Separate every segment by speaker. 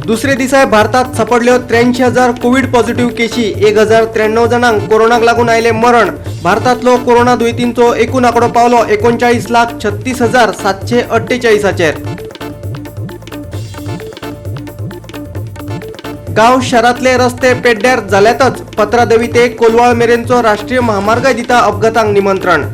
Speaker 1: दुसरे दिसाय भारतात सापडल्यो 83,000 Covid positive केशी. 1,093 जाणांक कोरोनाक लागून आयले मरण. भारतांतलो कोरोना दुयेंतींचो एकूण आंकडो पावलो 39,36,748. गांव शारांतले रस्ते पेड्ड्यार जाल्यातच, पत्रादेवी ते कोलवाळ मेरेनचो राष्ट्रीय महामार्गय दिता अपघातांक निमंत्रण.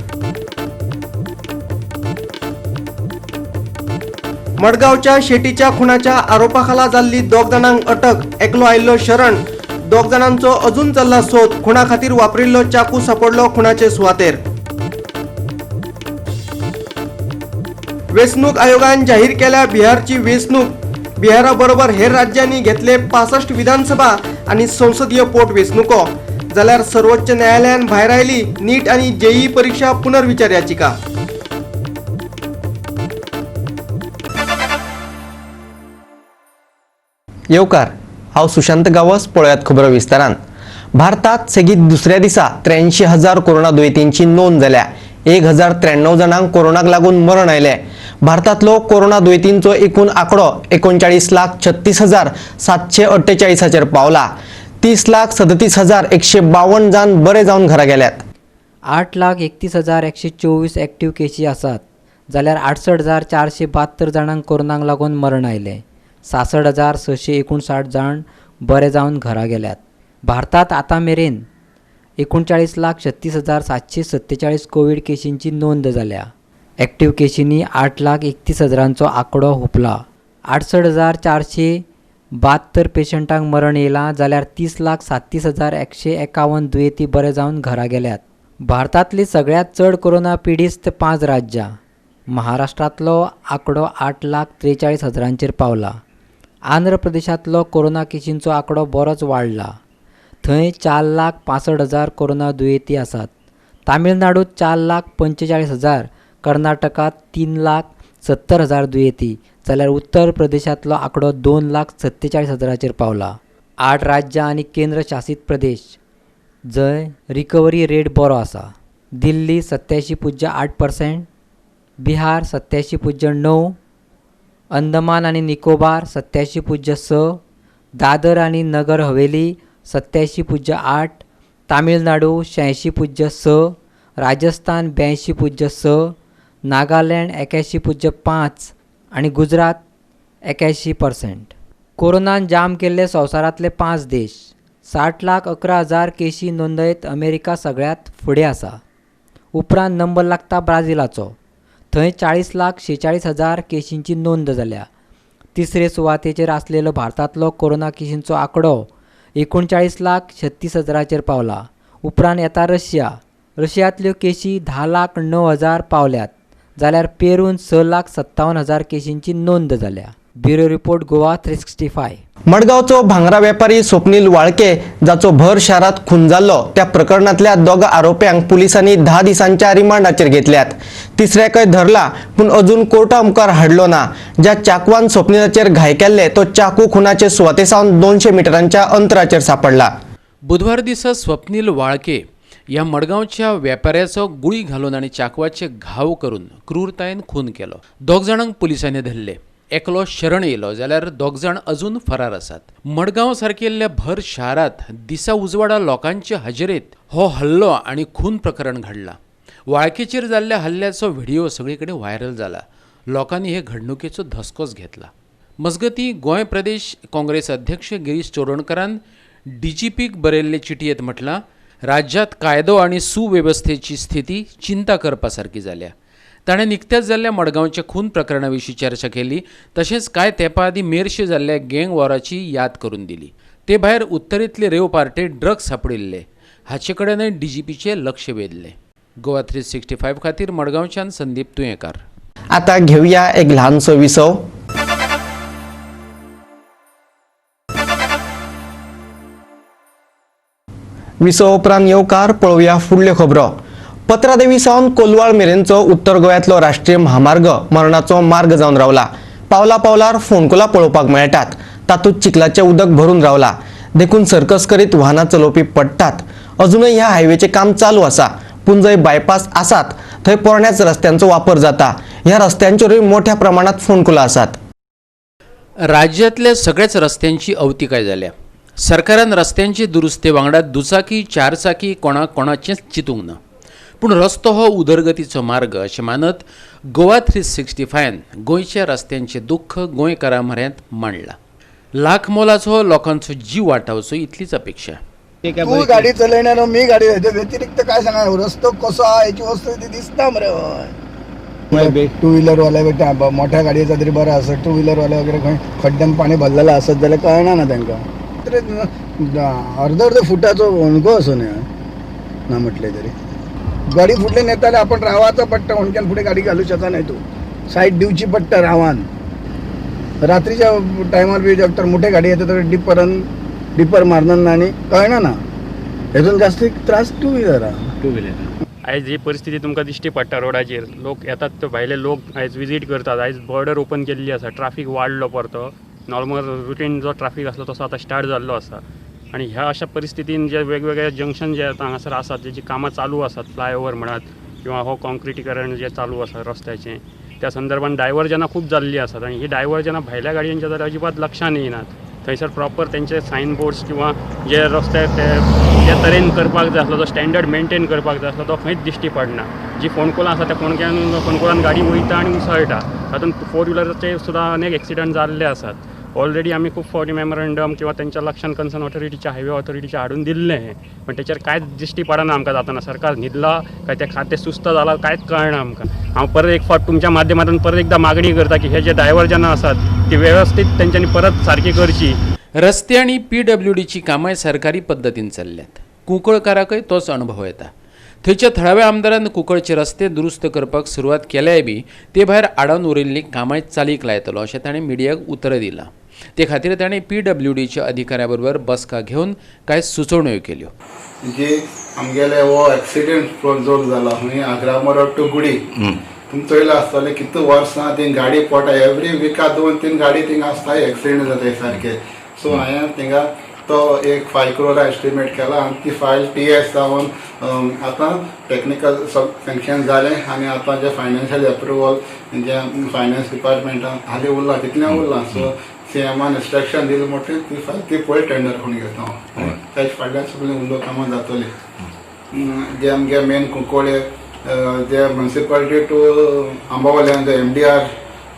Speaker 1: मडगांवच्या शेटीच्या खुनाच्या आरोपाखाला जाल्ली दोग जाणांक अटक. एकलो आयिल्लो शरण. दोग जाणांचो अजून चल्ला सोद. खुणा खातीर वापरिल्लो चाकू सापडलो खुणाचे सुवातेर. वेंचणूक आयोगान जाहीर केल्या बिहारची वेंचणूक. बिहारा बरोबर हेर राज्यांनी घेतले 65 विधानसभा आनी संसदीय पोट वेंचणुको. जाल्यार सर्वोच्च न्यायालयान भायर आयली नीट आनी जेईई परीक्षा पुनर्विचार याचिका. येवकार, हांव सुशांत गांवस. पळयात खबरो विस्तारान. भारतात सेगीत दुसऱ्या दिसा 83,000 कोरोना दुयेंतींची नोंद जाल्या. 1,093 जाणांक कोरोनाक लागून मरण आयलें. भारतांतलो कोरोना दुयेंतींचो एकूण आंकडो 39,36,748 पावला. 30,37,152 जाण बरे जावन घरा गेल्यात.
Speaker 2: 8,31,124 एक्टिव्ह केशी आसात, जाल्यार 68,472 जाणांक कोरोनाक लागून मरण आयलें. 66,659 जाण बरे जावन घरा गेल्यात. भारतांत आतां मेरेन 39,36,747 कोवीड केशींची नोंद जाल्या. एक्टिव्ह केशींनी 8,31,000चो आंकडो हुपला. 68,472 पेशंटांक मरण येयलां, जाल्यार 30,37,151 दुयेंती बरे जावन घरा गेल्यात. भारतांतली सगळ्यांत चड कोरोना पिडिस्त 5 राज्यां. महाराष्ट्रांतलो आंकडो 8,43,000चेर पावला. आंध्र प्रदेशांतलो कोरोना केशींचो आंकडो बरोच वाडला. थंय 4,65,000 कोरोना दुयेंती आसात. तामिळनाडूत 4,45,000, कर्नाटकांत 3,70,000 दुयेंती, जाल्यार उत्तर प्रदेशांतलो आंकडो 2,47,000चेर पावला. 8 राज्यां आनी केंद्र शासीत प्रदेश जंय रिकवरी रेट बरो आसा. दिल्ली 87.8%, बिहार 87.9, अंदमान आनी निकोबार 87.6, दादर आनी नगर हवेली 87.8, तामिळनाडू 86.6, राजस्थान 82.6, नागालँड 81.5 आनी गुजरात 81%. कोरोनान जाम केल्ले संवसारांतले 5 देश. 60,11,000 केशी नोंदयत अमेरिका सगळ्यांत फुडें आसा. उपरांत नंबर लागता ब्राझिलाचो. थंय 40,46,000 केशींची नोंद जाल्या. तिसरे सुवातेचेर आसलेलो भारतांतलो कोरोना केशींचो आंकडो 39,36,000चेर पावला. उपरांत येता रशिया. रशियांतल्यो केशी 10,09,000 पावल्यात, जाल्यार पेरून 6,57,000 केशींची नोंद जाल्या. Bureau report, Goa 365.
Speaker 1: मडगांवचो भांगरा वेपारी स्वप्नील वाळके, जाचो भर शारांत खून जाल्लो, त्या प्रकरणांतल्या दोगा आरोप्यांक पुलिसांनी 10 दिसांच्या रिमांडाचेर घेतल्यात. तिसऱ्याकय धरला, पूण अजून कोर्टा मुखार हाडलो ना. ज्या चाकवान स्वप्नीलाचेर घाय केल्ले तो चाकू खुनाचे सुवाते सावन 200 मिटरांच्या अंतराचेर सापडला.
Speaker 3: बुधवार दिसा स्वप्नील वाळके ह्या मडगांवच्या वेपाऱ्याचो गुळी घालून आनी चाकवाचे घाव करून क्रूरतायेन खून केलो. दोग जाणांक पुलिसांनी धरले. एकलो शरण येयलो, जाल्यार दोग जाण अजून फरार आसात. मडगांव सारकेल्ल्या भर शारांत दिसा उजवाडा लोकांचे हजेरेत हो हल्लो आनी खून प्रकरण घडला. वाळकेचेर जाल्ल्या हल्ल्याचो व्हिडिओ सगळे कडेन व्हायरल जाला. लोकांनी हे घडणुकेचो धसकोच घेतला. मजगतीं, गोंय प्रदेश काँग्रेस अध्यक्ष गिरीश चोडणकरान डीजीपीक बरयल्ले चिटयेंत म्हटलां, राज्यांत कायदो आनी सुवेवस्थेची स्थिती चिंता करपा सारकी जाल्या. ताणें निकत्याच जाल्ल्या मडगांवच्या खून प्रकरणा विशीं चर्चा केली. तशेंच कांय तेंपा आदीं मेरशे जाल्ल्या गँग वॉराची याद करून दिली. ते भायर उत्तरेंतले रेव पार्टेत ड्रग्स सापडिल्ले हाचे कडेनय डीजीपीचें लक्ष वेधलें. गोवा 365 खातीर मडगांवच्यान संदीप तुयेंकार.
Speaker 1: आता घेऊया एक ल्हानसो विसव. विसव उपरांत येवकार. पळोवया फुडल्यो खबरो. पत्रादेवी सावन कोलवाळ मेरेनचो उत्तर गोंयांतलो राष्ट्रीय म्हामार्ग मरणाचो मार्ग जावन रावला. पावला पावलार फोंडकुलां पळोवपाक मेळटात. तातूंत चिखलाचें उदक भरून रावला, देखून सर्कस करीत वाहनां चलोवपी पडटात. अजूनय ह्या हायवेचें काम चालू आसा, पूण जंय बायपास आसात थंय पोरण्याच रस्त्यांचो वापर जाता. ह्या रस्त्यांचेरूय मोठ्या प्रमाणात फोंडकुलां आसात.
Speaker 3: राज्यांतल्या सगळ्याच रस्त्यांची अवतिकाय जाल्या. सरकारान रस्त्यांची दुरुस्ते वांगडा दुचाकी चारचाकी कोणाक कोणाचेंच चिंतूंक ना. पूण रस्तो हो उदरगतीचो मार्ग अशें मानत गोवा 365 गोंयच्या रस्त्यांचें दुख्ख गोंयकारां म्हऱ्यांत मांडलां. लाख मोलाचो लोकांचो जीव वाटावचो इतलीच अपेक्षा.
Speaker 4: तू गाडी चलयणार मी गाडी व्यतिरिक्त काय सांगा, रस्तो कसो हा याची वस्तू ती दिसता मरे. टू व्हीलरवाले मोठ्या गाडयेचा तरी बरं आसत, टू व्हीलरवाले वगैरे खंय खड्ड्यान पाणी भरलेलं आसत जाल्यार कळना ना तांकां. अर्द अर्द फुटाचो होणको असो न्ही ना म्हटलें तरी गाडी फुडल्यान येताले आपण रावाचो पडटा, होणक्यान फुडें गाडी घालू शकना न्ही, तूं सायड दिवची पडटा रावान. रात्रीच्या टायमार बी तर मोठे गाडी येता तर डिपरान डिपर मारणार ना आनी कळना ना, हेतून जास्त त्रास टू व्हीलर.
Speaker 5: टू व्हीलर आयज ही परिस्थिती तुमकां दिश्टी पडटा रोडाचेर. लोक येतात ते भायले लोक आयज विजीट करतात. आयज बॉर्डर ओपन केल्ली आसा, ट्राफीक वाडलो परतो. नॉर्मल रुटीन जो ट्राफीक आसलो तसो आतां स्टार्ट जाल्लो आसा. आनी ह्या अशा परिस्थितीन जे वेगवेगळे जंक्शन जे आतां हांगासर आसात, जेची कामां चालू आसात, फ्लायओवर म्हणात किंवा हो कॉन्क्रिटीकरण जें चालू आसा रस्त्याचें, त्या संदर्भान डायवर्जनां खूब जाल्लीं आसात. आनी ही डायवर्जनां भायल्या गाडयांच्या जाल्यार अजिबात लक्षान येनात. थंयसर प्रॉपर तेंचे सायन बोर्ड्स किंवा जे रस्ते ते जे तरेन करपाक जाय आसलो, जो स्टँडर्ड मेनटेन करपाक जाय आसलो तो खंयच दिश्टी पडना. जी फोंडकुलां आसा त्या फोंडकुलान गाडी वयता आनी उसळटा. तातूंत फोर व्हिलराचे सुद्दां अनेक एक्सिडंट जाल्ले आसात. ऑलरेडी आमी खूब फावटी मेमोरंडम किंवा तेंच्या लक्षान कन्सर्न ऑथॉरिटीच्या, हायवे ऑथॉरिटीच्या हाडून दिल्लें हें, पण तेचेर कांयच दिश्टी पडना आमकां. जाताना सरकार न्हिदला काय तें खातें सुस्त जालां कांयच कळना आमकां. हांव परत एक फावट तुमच्या माध्यमांतल्यान परत एकदां मागणी करता की हे जे डायवर्जनां आसात ती वेवस्थीत तेंच्यांनी परत सारकी करची.
Speaker 3: रस्ते आनी पीडब्ल्यूडीची कामांय सरकारी पद्दतीन चल्ल्यात. कुंकळकाराकय तोच अणभव येता. थंयच्या थळाव्या आमदारान कुंकळचे रस्ते दुरुस्त करपाक सुरवात केल्याय बी ते भायर आडावन उरिल्लीं कामांय चालीक लायतलो अशें ताणें मिडियाक उतर दिलां. ते खातीर ताणें पीडब्ल्यूडीच्या अधिकाऱ्या बरोबर बसका घेवन कांय सुचोवण्यो केल्यो.
Speaker 6: जी आमगेले हो एक्सिडेंट जो जाला खंय आग्रामोरो टू गुडी, तुमी चोयला आसतलें कितू वर्सां ती गाडी पडटा, एवरी विका 2-3 गाडी थिंगा आसता, एक्सिडेंट जाता सारके. सो हांवें थिंगा तो एक 5 crore estimate केला आनी ती फायल TS जावन आतां टॅक्निकल सब सँक्शन जालें आनी आतां जें फायनान्शियल एप्रुवल जें फायनान्स डिपार्टमेंटान हालीं उरलां तितलें उरलां. सो सीएमान इन्स्ट्रक्शन दिलें म्हणटकीर ती फायल ती पळय टेंडर करून घेता हांव, ताचे फाटल्यान सगळीं उरलो कामां जातलीं. जे आमगे मेन कुंकळ्ळे जे म्युनिसिपालिटी टू आंबावल्यान जे MDR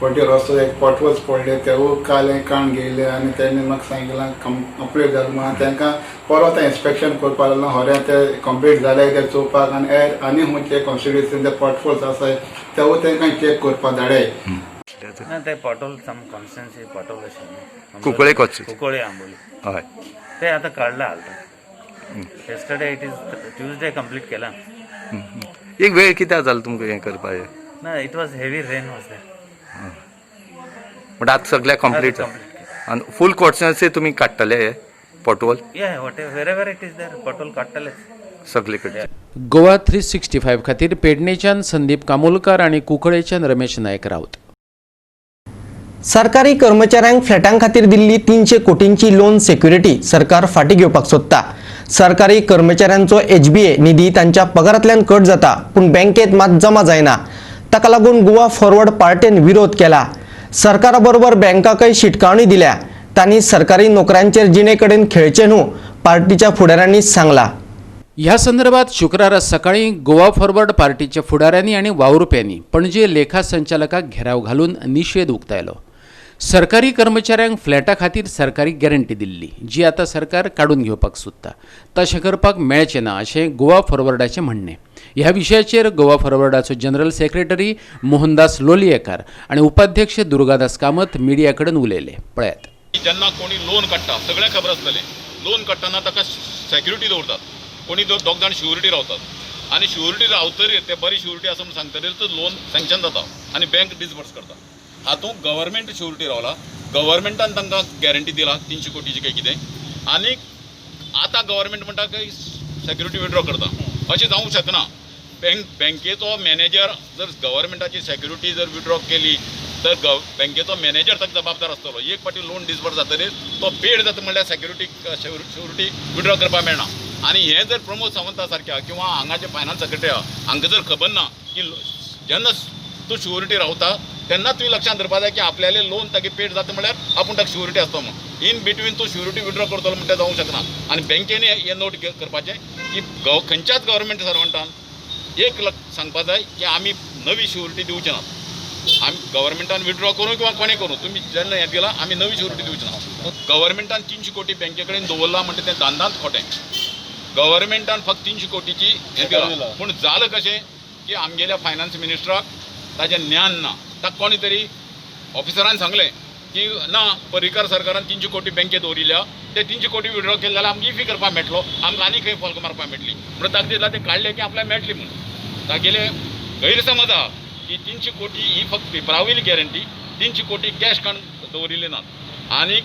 Speaker 6: पट्टी रस्तो एक पॉटहोल्स पडले तेवूय काल काण घेयले आनी तेणी म्हाका सांगलां कंप्लीट जालें म्हणून. तांकां परत इन्स्पेक्शन करपाक लागलां, होरें तें कंप्लीट जालें तें चोवपाक आनी एर आनी खंयचे कॉन्स्टिट्युन्सीन ते पॉटहोल्स आसाय तेवूय तांकां चॅक करपाक धाडाय.
Speaker 7: ना ते पॉटहोल सम कॉन्स्टिट्युन्सी पॉटहोल आशिल्लें
Speaker 8: कुंकळे
Speaker 7: कुंकळे आंबोली,
Speaker 8: हय
Speaker 7: ते आतां काडला हालता. Yesterday it is Tuesday complete केला.
Speaker 8: एक वेळ कित्याक जालो तुमकां हें करपाचें?
Speaker 7: ना, it was heavy rain was there.
Speaker 8: म्हणटा आतां सगळें कंप्लीट आनी फूल कॉन्स्टिट्युन्सी तुमी काडटले हे पॉटहोल?
Speaker 7: या what wherever it is there pothole काडटले
Speaker 8: सगळे कडेन.
Speaker 3: गोवा 365 खातीर पेडणेच्यान संदीप कामोलकार आनी कुंकळेच्यान रमेश नायक राऊत.
Speaker 1: सरकारी कर्मचाऱ्यांक फ्लॅटां खातीर दिल्ली 300 कोटींची लोन सेक्युरिटी सरकार फाटीं घेवपाक सोदता. सरकारी कर्मचाऱ्यांचो HBA निधी तांच्या पगारांतल्यान कट जाता, पूण बँकेत मात जमा जायना. ताका लागून गोवा फॉरवर्ड पार्टीन विरोध केला. सरकारा बरोबर बँकाकय शिटकावणी दिल्या. तांणी सरकारी नोकऱ्यांचेर जिणे कडेन खेळचें न्हू, पार्टीच्या फुडाऱ्यांनी सांगला.
Speaker 3: ह्या संदर्भात शुक्रारा सकाळी गोवा फॉरवर्ड पार्टीच्या फुडाऱ्यांनी आनी वावुरप्यांनी पणजे लेखा संचालकाक घेराव घालून निशेध उक्तायलो. सरकारी कर्मचाऱ्यांक फ्लॅटा खातीर सरकारी गॅरंटी दिल्ली जी आतां सरकार काडून घेवपाक सोदता, तशें करपाक मेळचें ना अशें गोवा फॉरवर्डाचें म्हणणें. ह्या विशयाचेर गोवा फॉरवर्डाचो जनरल सेक्रेटरी मोहनदास लोलयेकार आनी उपाध्यक्ष दुर्गादास कामत मिडिया कडेन उलयले. पळयात.
Speaker 9: जेन्ना कोणी लोन काडटा सगळ्यांक खबर आसतलें, लोन काडटना ताका सेक्युरिटी दवरतात, कोणी दोग जाण श्युरिटी रावतात आनी श्युरिटी रावतरीर ते बरी श्युरिटी आसा म्हणून सांगतरीर तो लोन सँक्शन जाता आनी बँक डिसबर्स करता. हातूंत गव्हर्मेंट श्युरिटी रावला, गव्हर्मेंटान तांकां गॅरंटी दिला 300 कोटीची काय कितें, आनी आतां गव्हर्मेंट म्हणटा की सेक्युरिटी विड्रॉ करता. अशें जावंक शकना. बँकेचो मॅनेजर जर गव्हर्मेंटाची सेक्युरिटी जर विड्रॉ केली तर बँकेचो मॅनेजर ताका जबाबदार आसतलो. एक फावटी लोन डिसबर्स जातकीर तो पेड जाता म्हणल्यार सेक्युरिटी श्युरिटी विड्रॉ करपाक मेळना. आनी हें जर प्रमोद सावंता सारक्या किंवा हांगाचे फायनान्स सेक्रेटरी आहा हांकां जर खबर ना की जेन्ना तूं श्युरिटी रावता तेन्ना तुवें लक्षांत धरपा जाय की आपल्याले लोन तागे पेड जाता म्हळ्यार आपूण ताका श्युरिटी आसता म्हणून. इन बिटवीन तूं श्युरिटी विड्रॉ करतलो म्हणटा जावंक शकना. आनी बँकेन हें नोट करपाचें की खंयच्याच गव्हर्मेंट सर्वंटान एक सांगपा जाय की आमी नवी श्युरिटी दिवचे ना. आमी गव्हर्मेंटान विड्रॉ करूं किंवा कोणें करूं, तुमी जेन्ना हें दिलां आमी नवी श्युरिटी दिवचे ना. गव्हर्मेंटान 300 कोटी बँके कडेन दवरलां म्हणटा तें दांदांत खोटें. गव्हर्मेंटान फक्त 300 कोटीची हें दिलां, पूण जालें कशें की आमगेल्या फायनान्स मिनिस्टराक ताजें ज्ञान ना. ताका कोणी तरी ऑफिसरान सांगलें की ना, पर्रीकार सरकारान 300 कोटी बँके दवरिल्ल्या, ते 300 कोटी विड्रॉ केले जाल्यार आमकां इफी करपाक मेळटलो, आमकां आनी खंय फॉल्क मारपाक मेळटली म्हणून ताका दिसलां तें काडलें की आपल्याक मेळटली म्हणून. तागेले गैरसमज आहा की 300 कोटी ही फक्त पेपरा वयली गॅरंटी, 300 कोटी कॅश काडून दवरिल्ली नात. आनी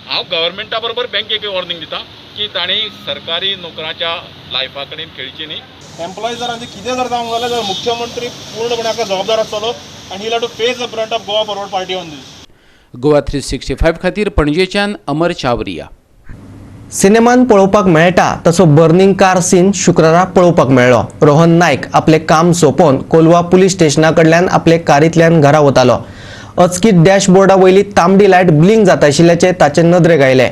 Speaker 9: हांव गव्हर्मेंटा बरोबर बँकेक वॉर्निंग दिता की तांणी सरकारी नोकराच्या लायफा कडेन खेळची न्ही.
Speaker 10: एम्प्लॉईज जर आमचे कितें जर जावंक जाल्यार मुख्यमंत्री पूर्णपणे हाका जबाबदार आसतलो आनी he will have to face the brunt of Goa Forward Party on this.
Speaker 3: Goa 365 खातीर पणजेच्यान अमर चावरिया.
Speaker 1: सिनेमान पळोवपाक मेळटा तसो बर्निंग कार सीन शुक्रारा पळोवपाक मेळ्ळो. रोहन नायक आपलें काम सोंपोवन कोलवा पुलीस स्टेशना कडल्यान आपले कारींतल्यान घरा वतालो. अचकीत डॅशबोर्डा वयली तांबडी लायट ब्लिंक जाता आशिल्ल्याचें ताचे नदरेक आयलें.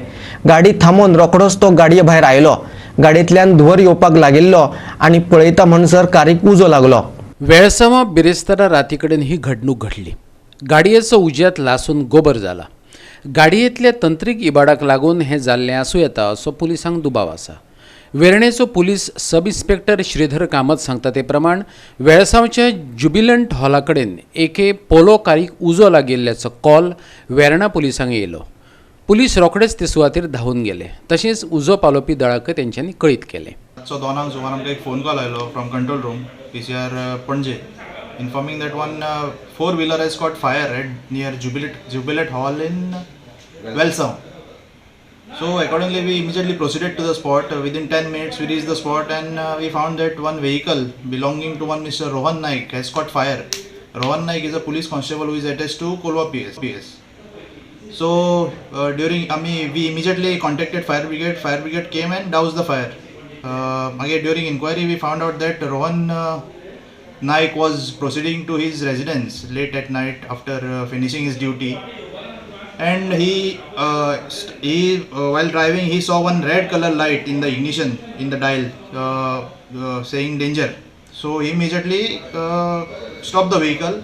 Speaker 1: गाडी थांबोवन रोखडोच तो गाडये भायर आयलो. गाडयेंतल्यान धुंवर येवपाक लागिल्लो आनी पळयता म्हणसर कारीक उजो लागलो.
Speaker 3: वेळसांवा बिरेस्तारा राती कडेन ही घडणूक घडली. गाडयेचो उज्यांत लासून गोबर जाला. गाडयेंतल्या तंत्रीक इबाडाक लागून हें जाल्लें आसूं येता असो पुलिसांक दुबाव आसा. वेर्णेचो police sub inspector Shridhar Kamat सांगता ते प्रमाण वेळसांवच्या ज्युबिलंट हॉला कडेन एके पोलो कारीक उजो लागिल्ल्याचो कॉल वेर्णा पुलिसांक येयलो. पुलीस रोखडेच ते सुवातेर धांवून गेले. तशेंच उजो पालोवपी दळाकय तेंच्यांनी कळीत केलें.
Speaker 11: रातचो 2 सुमार आमकां एक फोन कॉल आयलो from control room PCR Panaji informing that one four wheeler has caught fire at near Jubilant Hall in Velsao. So accordingly we immediately proceeded to the spot. Within 10 minutes we reached the spot and we found that one vehicle belonging to one Mr. Rohan Naik has caught fire. Rohan Naik is a police constable who is attached to Kolwa PS. So we immediately contacted fire brigade. Fire brigade came and doused the fire. Again during inquiry we found out that Rohan Naik was proceeding to his residence late at night after finishing his duty, and he while driving he saw one red color light in the ignition in the dial saying danger. So he immediately stopped the vehicle,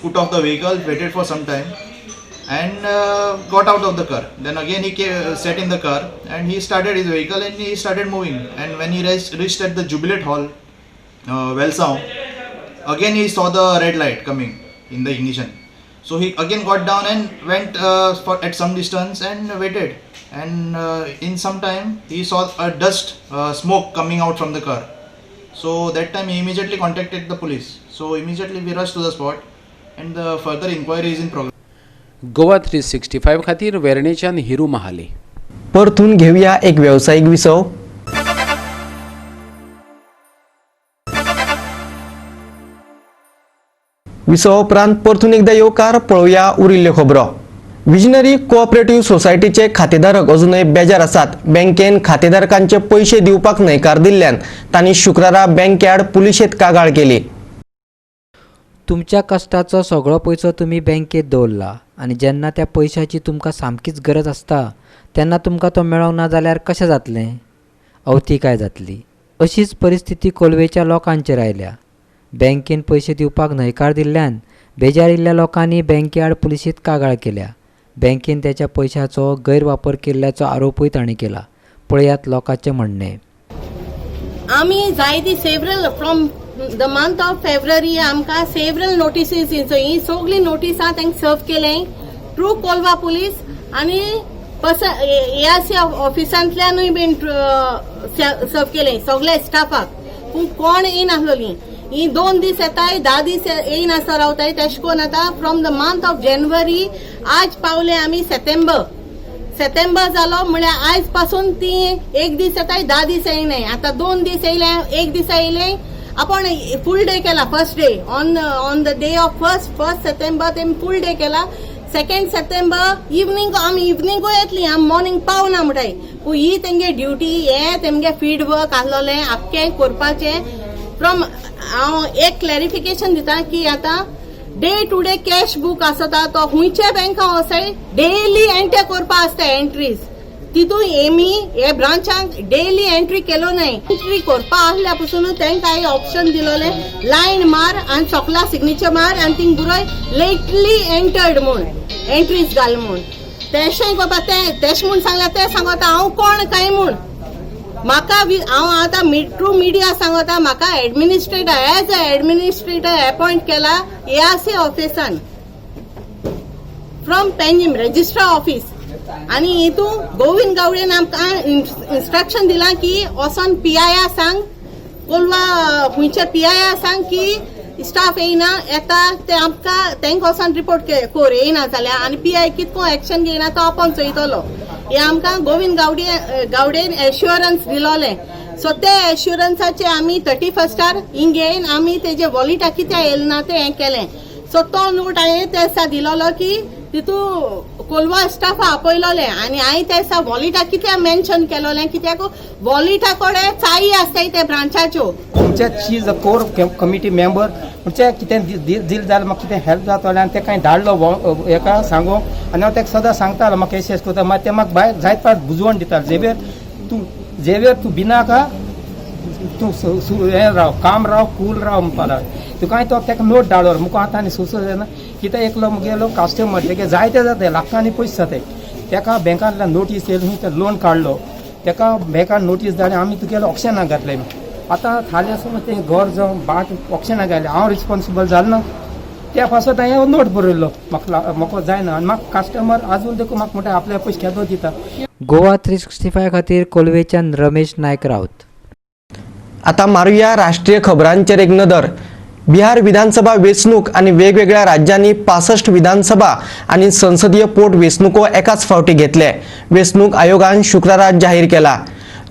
Speaker 11: put off the vehicle, waited for some time and got out of the car. Then again he sat in the car and he started his vehicle and he started moving. And when he reached at the Jubilant Hall, Velsao, again he saw the red light coming in the ignition. So he again got down and went at some distance and waited. And in some time he saw a dust smoke coming out from the car. So that time he immediately contacted the police. So immediately we rushed to the spot and the further inquiry is in progress.
Speaker 3: Goa 365 खातीर वेर्णेच्यान हिरू महाले.
Speaker 1: परतून घेवया एक वेवसायीक विसव. विसवा उपरांत परतून एकदा येवकार. पळोवया उरिल्ल्यो खबरो. विजनरी कोऑपरेटिव्ह सोसायटीचे खातेधारक अजूनय बेजार आसात. बँकेन खातेधारकांचे पयशे दिवपाक न्हयकार दिल्ल्यान तांणी शुक्रारा बँके आड पुलिशेंत कागाळ केली.
Speaker 2: तुमच्या कश्टाचो सगळो पयसो तुमी बँकेत दवरला आनी जेन्ना त्या पयशाची तुमकां सामकीच गरज आसता तेन्ना तुमकां तो मेळोंक ना जाल्यार कशें जातलें? अवतिकाय जातली. अशीच परिस्थिती कोलवेच्या लोकांचेर आयल्या. बँकेन पयशे दिवपाक न्हयकार दिल्ल्यान बेजारिल्ल्या लोकांनी बँके आड पुलिशेंत कागाळ केल्या. बँकेन त्याच्या पयशाचो गैरवापर केल्ल्याचो आरोपूय तांणी केला. पळयात लोकांचें म्हणणें.
Speaker 12: आमी जायती several from the month of February आमकां सेवरल नोटिसीस ही सगळी नोटिसां तांकां सर्व केले थ्रू कोलवा पुलीस आनी एआरसी ऑफिसांतल्यानूय बीन सर्व केले सगळ्या स्टाफाक. पूण कोण येयनासलोली. ही 2 दीस येताय 10 दीस येयनासतना रावताय. तेश कोन्न आतां from the month of January आज पावले आमी सप्टेंबर. सप्टेंबर जालो म्हळ्यार आयज पासून ती 1 दीस येताय 10 दीस येयनाय. आतां 2 दीस येयले, 1 दीस येयले. आपण फूल डे केला first day on the day of first September तेमी फूल डे केला. 2 सप्टेंबर इवनींग आमी इवनींगूय येतली, आमी मॉर्निंग पावना म्हणटाय. पूण ही तेंगे ड्युटी हें तेमगे फील्ड वर्क आसलोलें आख्खें करपाचें. फ्रॉम हांव एक क्लॅरिफिकेशन दिता की आतां Day to day cash book आसता तो खुंयच्या बँका वचाय डेली एंटर करपा आसता एंट्रीज. तितून एमी हे ब्रांचांक डेली एंट्री केलो नाय. एंट्री करपा आसल्या पसून तांकां हांवें ऑप्शन दिलोलें, लायन मार आनी सोकला सिग्नेचर मार आनी थिंग बरोय लेटली एंटर्ड म्हूण, एंट्रीज घाल म्हूण. तेशें करपा तें तेश म्हूण सांगल्या. तें सांगता हांव कोण काय म्हूण म्हाका. हांव आतां ट्रू मिडिया सांगता, म्हाका administrator, as a administrator appoint केला एआरसी ऑफिसान फ्रॉम पेंजीम रजिस्ट्रार ऑफिस. आनी हितू गोविंद गावडेन आमकां इन्स्ट्रक्शन दिलां की वचोन पीआयआ सांग, कोलवा खुंयच्या पीआयआ सांग की स्टाफ येयना, येता ते आमकां तांकां वचोन रिपोर्ट कोर, येयना जाल्यार आनी पीआय कितको एक्शन घेयना तो आपोवन चोयतलो. हे आमकां गोविंद गावडेन एश्युरन्स दिलोलें. सो ते एश्युरन्साचे आमी 31 आर हिंग येयन आमी तेजे वॉलिटा कित्याक येयलें ना तें हें केलें. सो तो नोट हांवें ते दिसा दिलोलो की तितू कोलवा स्टाफा आपयलोलें आनी हांवें त्या दिसा वॉलिटा कित्याक मेन्शन केलोलें, कित्याक वॉलिटा कडेन चाई आसताय ते ब्रांचाच्यो.
Speaker 13: तुमचे she is a core committee member. म्हणजे कितें दिल जाल्यार म्हाका कितें हेल्प जातलें. आनी ते कांय धाडलो हेका सांगू आनी हांव ताका सदां सांगतालो, म्हाका अशें अशें करता. मागीर ते म्हाका भायर जायत फावट बुजवण दिताले, झेवियर, तूं, झेवियर, तूं भिनाका तूं, हें राव, काम राव, कूल राव म्हणपा लागलो. तुका हांवें तो ताका नोट धाडलो. मुका आतां आनी सुचो जायना कित्याक एकलो मुगेलो कस्टमर, तेगे जायते जाता, लाखांनी पयशे जाताय. ताका बँकांतल्यान नोटीस येयली, ते लोन काडलो. ताका बँकान नोटीस धाडली, आमी तुगेले ऑक्शनाक घातले. आतां थाले समज तें घर जावं भाट ऑक्शनाक घालें, हांव रिस्पॉन्सिबल जालें ना. त्या पासत हांवें नोट बरयल्लो, म्हाका म्हाका जायना. आनी म्हाका कस्टमर आजून देखून म्हाका म्हणटा, आपल्या पयशे केदो दिता.
Speaker 2: गोवा 365 खातीर कोलवेच्यान रमेश नायक राऊत.
Speaker 1: आता मारूया राष्ट्रीय खबरांचेर एक नदर. बिहार विधानसभा वेंचणूक आनी वेगवेगळ्या राज्यांनी 65 विधानसभा आनी संसदीय पोट वेंचणुको एकाच फावटी घेतले. वेंचणूक आयोगान शुक्रारा जाहीर केला.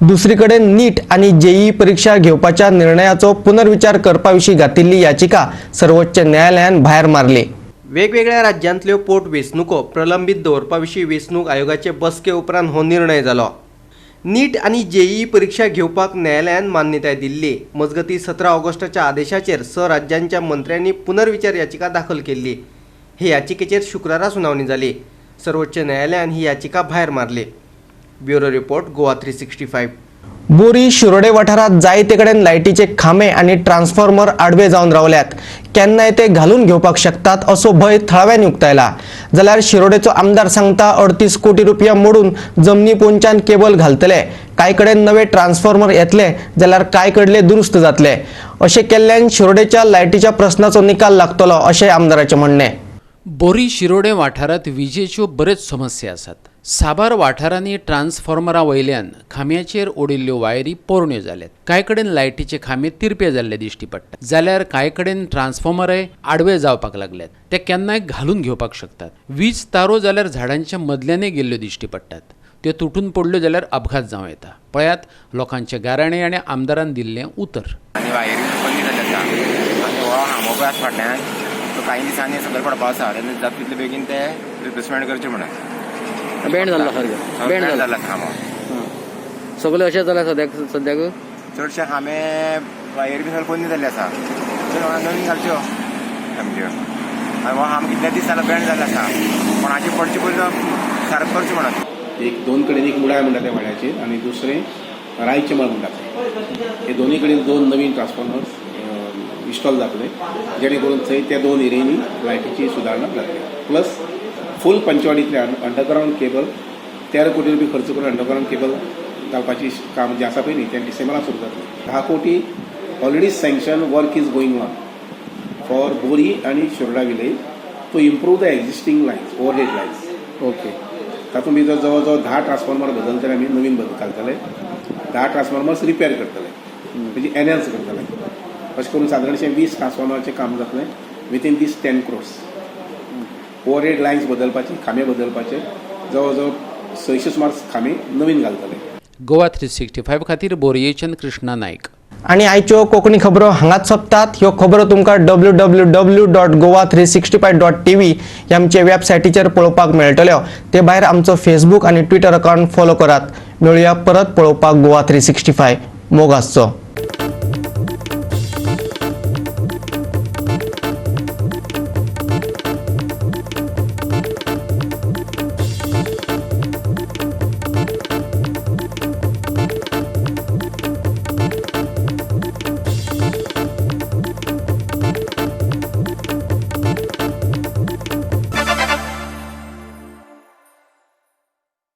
Speaker 1: दुसरी कडेन नीट आनी जेईई परिक्षा घेवपाच्या निर्णयाचो पुनर्विचार करपा विशीं घातिल्ली याचिका सर्वोच्च न्यायालयान भायर मारली. वेगवेगळ्या राज्यांतल्यो पोट वेंचणुको प्रलंबीत दवरपा विशीं वेंचणूक आयोगाचे बसके उपरांत हो निर्णय जालो. नीट आनी जेईई परिक्षा घेवपाक न्यायालयान मान्यताय दिल्ली. मजगतीं, 17 ऑगस्टाच्या आदेशाचेर स राज्यांच्या मंत्र्यांनी पुनर्विचार याचिका दाखल केल्ली. हे याचिकेचेर शुक्रारा सुनावणी जाली. सर्वोच्च न्यायालयान ही याचिका भायर मारली. Bureau report, Goa 365. बोरी शिरोडे वाठारात जायते कडेन लायटीचे खांबे आनी ट्रान्सफॉर्मर आडवे जावन रावल्यात. केन्नाय ते घालून घेवपाक शकतात असो भंय थळाव्यांनी उक्तायला. जाल्यार शिरोडेचो आमदार सांगता, 38 कोटी रुपया मोडून जमनी पोंच्यान केबल घालतले. कांय कडेन नवे ट्रान्सफॉर्मर येतले जाल्यार कांय कडले दुरुस्त जातले. अशें केल्ल्यान शिरोडेच्या लायटीच्या प्रस्नाचो निकाल लागतलो अशें आमदाराचें म्हणणें.
Speaker 3: बोरी शिरोडे वाठारांत विजेच्यो बऱ्योच समस्या आसात. साबार वाठारांनी ट्रान्सफॉर्मरा वयल्यान खांब्याचेर ओडिल्ल्यो वायरी पोरण्यो जाल्यात. कांय कडेन लायटीचे खांबे तिरपे जाल्ले दिश्टी पडटा, जाल्यार कांय कडेन ट्रान्सफॉर्मरय आडवे जावपाक लागल्यात. ते केन्नाय घालून घेवपाक शकतात. वीज तारो जाल्यार झाडांच्या मदल्यानय गेल्ल्यो दिश्टी पडटात. त्यो तुटून पडल्यो जाल्यार अपघात जावं येता. पळयात लोकांचे गाराणें आनी आमदारान दिल्लें उतर.
Speaker 14: आनी वायरी कमी जाल्ले आसा आनी हो खांबो पळय आसा फाटल्यान, तो कांय दिसांनी सकयल पडपा आसा. तेन्ना जाता तितले बेगीन ते रिप्लेसमेंट करचे म्हणून.
Speaker 15: बेंड जाल्लो सारको?
Speaker 14: बेंड जाल्ला खांबो.
Speaker 15: सगळे अशें जाल्या सद्याक सद्याक?
Speaker 14: चडशे खांबे, वायरी बी सगळे पोन्नी जाल्ले आसा. त्यो नवीन घालच्यो सामक्यो. आनी हो खांबो कितले दीस जालो बेंड जाल्लो आसा. कोणाचे पडचे पयलीं सारको करचें म्हणून.
Speaker 16: एक दोन कडेन, एक मुडाय म्हणटा त्या वाड्याचेर आनी दुसरें रायचें मळ म्हणटा थंय. हे दोनूय कडेन दोन नवीन ट्रान्सफॉर्मर्स इन्स्टॉल जातले, जेणे करून थंय त्या दोन एरियांनी लायटीची सुदारणा जातली. प्लस फूल पंचवाडींतले अंडरग्रावंड केबल, 13 कोटी रुपया खर्च करून अंडरग्रावंड केबल घालपाची काम जें आसा पळय न्ही, तें डिसेंबरान सुरू जातलें. 10 कोटी already sanction, work is going on for Bori आनी Shiroda village to improve the existing lines, overhead lines. तातूंत भितर जवळ जवळ 10 ट्रान्सफॉर्मर बदलतले आमी, नवीन बदल घालतले, 10 ट्रान्सफॉर्मर्स रिपेर करतले, म्हणजे एनहॅन्स करतले. अशें करून सादारणशें 20 ट्रान्सफॉर्मराचें काम जातलें within these 10 crores. Overhead lines बदलपाचे, खांबे बदलपाचे, जवळ जवळ 600 सुमार खांबे नवीन घालतले.
Speaker 3: गोवा 365 खातीर बोरयेच्यान कृष्णा नायक.
Speaker 1: आनी आयच्यो कोंकणी खबरो हांगाच सोंपतात. ह्यो खबरो तुमकां www.goa365.tv ह्या आमचे वेबसायटीचेर पळोवपाक मेळटल्यो. ते भायर आमचो फेसबूक आनी ट्विटर अकावंट फॉलो करात. मेळुया परत पळोवपाक गोवा 365. मोग आसचो.